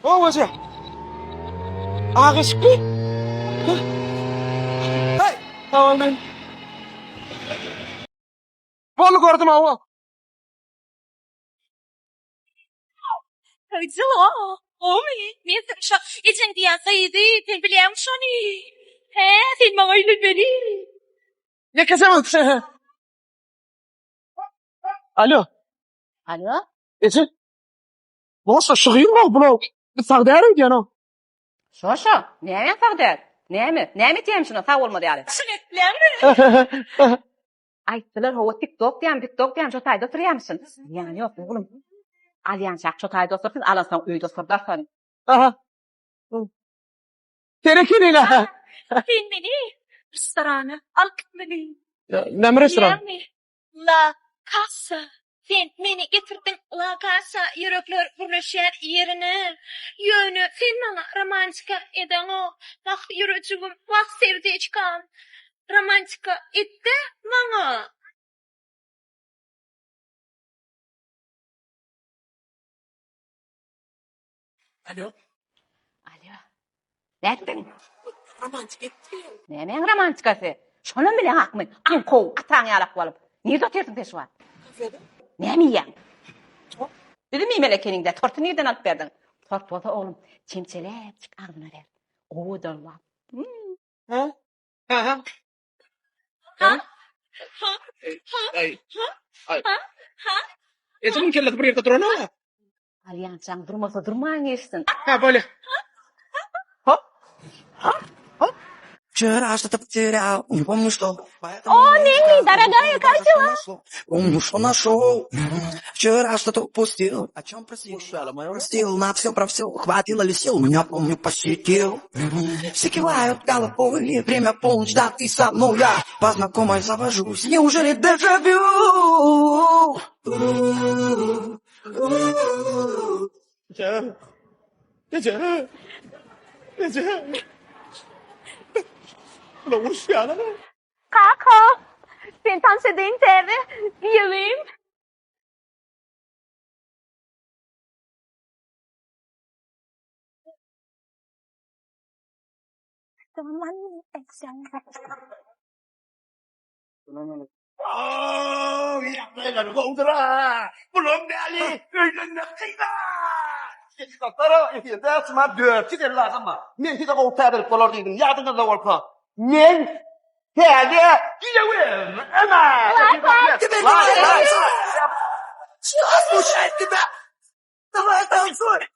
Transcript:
Hawa eje. Ak eşikli. Hey, sag bol. Boldy gördüm hawa. Jylo, gowmy? Men seni şo ejeň diýýän gyzy, sen bilýäňmi şony? Hä, sen maňa öýlenmeli. Ýekeje minut. Alo. Alo. Eje. Bolsa şu gyz bol bula. Biz sag däl öýdýän o. Şo-şo, näme sag däl? Näme? Näme etýäň şuna sag bolmaz ýaly? Şuny edip bilermi? Aýtdylar, hawa, TikTok diýýän, TikTok diýýän, şo taýda oturýarmyşyn. Ýany ýok, oglum. Alýançak şo taýda otursun, alansoň öýde oturdarsyň. Aha. Terekenine. Sen meni restorana alyp gitmeli. Näme restoran? Bilýäňmi? La Casa. Sen meni getirdiň La Casa ýürekler gürleşýän ýerine. Ýöne sen maňa romantika edeňok. Wah ýürejigim, wah serdeçkam. Romantika et-de maňa. Alo. Alo. Nätdiň? Romantik etdi. Nämäň romantikasy? Şonam bileňakmy? Aňkow, ataň ýalak bolup. Nirde otyrsyň sen şu wagt? Kafede. Näme iýýäň? Tort. Bizim iýmeli ekeniň-dä, torty nirden alyp berdiň? Tort bolsa oglum, çemçeläpjik agzyna ber. Owadanlap. Hä? Hä, hä. Ha? Ha? Ha? Aý. Ha? Aý. Ha? Ha? Ejemiň kellesi bir ýerde duranok-a. Alýançaň durmasa durman geçsin. Hä, bolýa. Hop. Hop. Hop. Вчера что-то потерял, не помню что. Поэтому О, Мими, дорогая, как дела? Помню, что нашел. Вчера что-то упустил, о чем просил. Простил на все про все, хватило ли сил, меня, помню, посетил. Все кивают головой, время полночь, да ты со мной, я по знакомой завожусь. Неужели дежавю? Eje. Eje. Eje. Bular uruşýarlar-a. Kaka, seni tanyş edeýin täze giýewim. Aaaa, ýagdaýlary gowudyr-a. Bulam däli, öýlenmek kyn-a. Çykarsana, efirde şuma 450 adam bar. Men size gowy täzelik bolar diýdim, ýadyňyzda bolsa. Men täze giýewim. Ema! Теперь давай танцуй! Что слушает тебя? Давай танцуй!